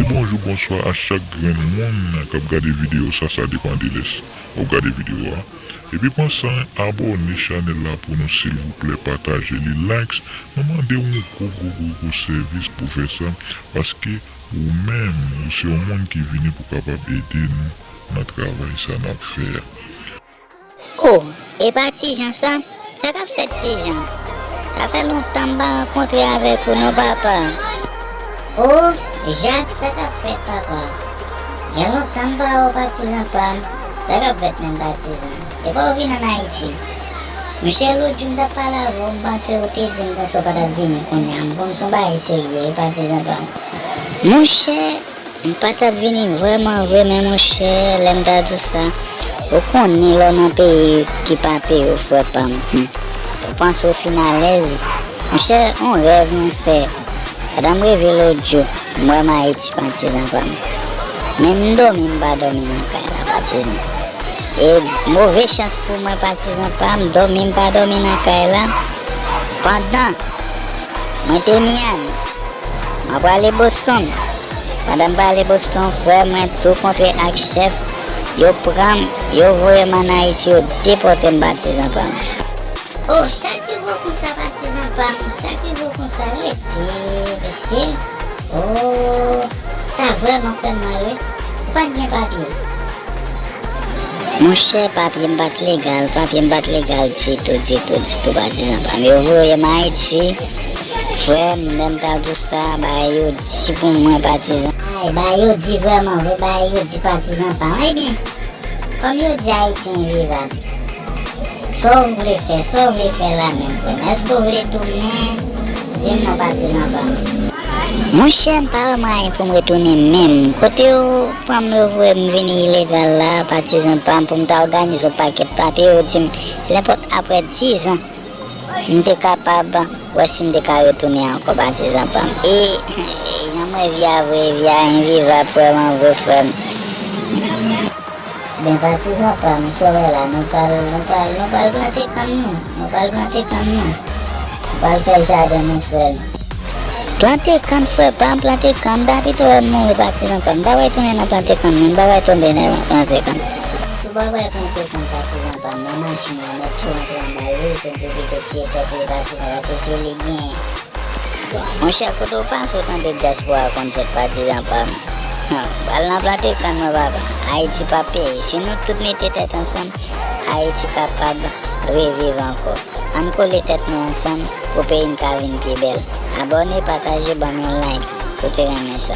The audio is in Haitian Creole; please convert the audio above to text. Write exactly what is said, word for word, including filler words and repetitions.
Bonjou, bonswa a chak grenn moun k ap gade videyo sa, sa depann de lè w ap gade videyo a. Epi panse abòne chanèl la pou nou silvouplè, pataje li, likes. Nou mande w yon gwo, gwo, gwo, gwo sèvis pou fè sa, paske ou menm, ou se yon moun ki vini pou kapab ede nou nan travay sa n ap fè a. Oh, e pa Ti Jan sa? Sa k ap fèt, Ti Jan? Sa fè lontan m pa rankontre avèk ou non, papa. Oh, Jak, sa k ap fèt, papa? Gen lontan m pa wè w, patizan pa m. Sa k ap fèt menm, patizan? E pa w vin ann Ayiti? Monchè, lòt jou m t ap pale avè w, m panse w te di m konsa w pa t ap vini kounye a. M konn se yon bagay serye, wi, patizan pa m. Monchè, m pa t ap vini vrèman vre, men monchè, lè m ta di w sa, ou konnen lè w nan peyi ki pa peyi w, frè pa m. Hmm. Ou panse w fin alèz? Monchè, yon rèv mwen fè. Pandan m reve lòt jou, m wè m Ayiti, patizan pa m. Menm dòmi, m pa dòmi nan kay la, patizan. E move chans pou mwen, patizan pa m, dòmi, m pa dòmi nan kay la. Pandan mwen te Miami, mwen prale Boston. Pandan m prale Boston, frè mwen tou kontre ak chèf, yo pran m, yo voye m ann Ayiti, yo depòte m, patizan pa m. Oh, sa k rive w konsa, patizan pa m? Sa k rive w konsa? Rete, mesye. Oh, sa vrèman fè m mal, wi. Ou pa t gen papye? Monchè, papye m pa t legal, papye m pa t legal ditou, ditou, ditou, patizan pa m. Yo voye m Ayiti, frè m, lè m ta di w sa, bagay yo di pou mwen, patizan. Ay, bagay yo di vrèman vre, bagay yo di, patizan pa m. Ebyen, kòm yo di Ayiti envivab, sa w vle fè, sa w vle fè la menm, frè m? Èske w vle tounen? Di m non, patizan pa m. Monchè, m pa wè mwayen pou m retounen menm. Kote yo pran m, yo voye m vini ilegal la, patizan pa m, pou m ta òganize yon pakèt papye, yo di m se nenpòt apre diz an m te kapab wè si m te ka retounen ankò, patizan pa m. E, e jan m wè vi a vre, vi a envivab vrèman vre, frè m. Men patizan pa m, sa w wè la, nou pral, nou pral, nou pral plante kann nou. Nou pral plante kann nou. Nou pral fè jaden nou, frè m. Plante kann, frè pa m, plante kann, m ta pito wè m mouri, patizan pa m. M pa wè tounen nan plante kann, men m pa wè tonbe nan plante kann. Si w pa wè plante kann, patizan pa m, nan machin nan, mèt tou rantre anba yo, soti pito tiye tèt ou, patizan, paske se li k genyen. Monchè, kote w pase w tande dyaspora konn sot, patizan pa m? Pral nan plante kann mwen, papa. Ayiti p ap peri. Si nou tout mete tèt ansanm, Ayiti kapab reviv ankò. Ann kole tèt nou ansanm pou peyi n ka vin pi bèl. Abòne, pataje, ban m yon like si w te renmen sa.